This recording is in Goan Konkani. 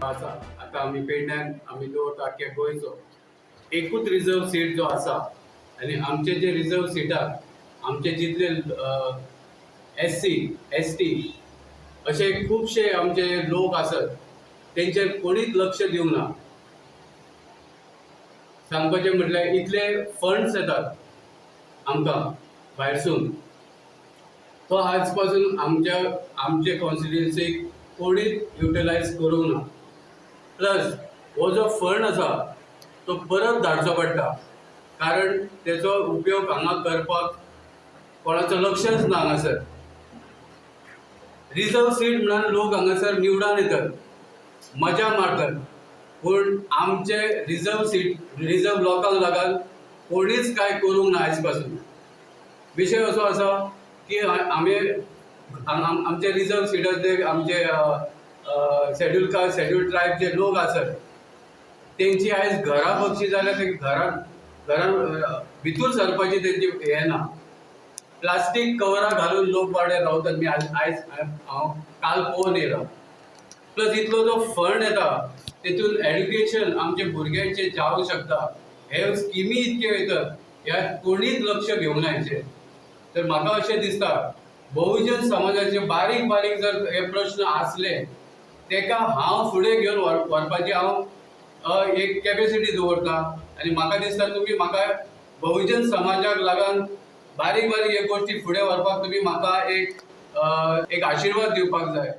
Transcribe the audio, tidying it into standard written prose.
आसा. आतां आमी पेडण्यान आमी दवरता आख्ख्या गोंयचो एकूच रिजर्व सीट जो आसा आनी आमचे जे रिजर्व सिटार आमचे जितले एस सी, एस टी अशे खुबशे आमचे लोक आसत, तेंचेर कोणीच लक्ष दिवंक ना. सांगपाचें म्हटल्यार इतले फंड्स येतात आमकां भायरसून, तो आज पासून आमचे कॉन्स्टिट्युएन्सीक कोणीच युटिलायज करूंक ना. प्लस हो जो फंड आसा तो परत धाडचो पडटा, कारण तेचो उपयोग हांगा करपाक कोणाचो लक्षच ना. हांगासर रिजर्व सीट म्हणून लोक हांगासर निवडून येतात, मजा मारतात, पूण आमचे रिजर्व सीट, रिजर्व लोकांक लागून कोणीच कांय करूंक ना आयज पासून. विशय असो आसा की आमी आमचे रिजर्व सिटार जे आमचे शेड्यूल कास्ट, शेड्यूल ट्रायब जे लोक आसत, तेंची आयज घरां बघशी जाल्यार ते घरान भितूर सरपाची तेंची हें ना. प्लास्टीक कवरां घालून लोक वाड्यार रावतात. मी आयज आयज हांव काल पळोवन येयला. प्लस इतलो जो फंड येता, तेतून एड्युकेशन आमच्या भुरग्यांचें जावंक शकता. हे स्किमी इतक्यो येतात, ह्या कोणीच लक्ष घेवंक ना हेचेर. तर म्हाका अशें दिसता, बहुजन समाजाचे बारीक बारीक जर हे प्रश्न आसले, तेका हांव फुडें घेवन व्हरपाची हांव एक कॅपेसिटी दवरता आनी म्हाका दिसता तुमी म्हाका बहुजन समाजाक लागून बारीक बारीक हे गोश्टी फुडें व्हरपाक तुमी म्हाका एक आशिर्वाद दिवपाक जाय.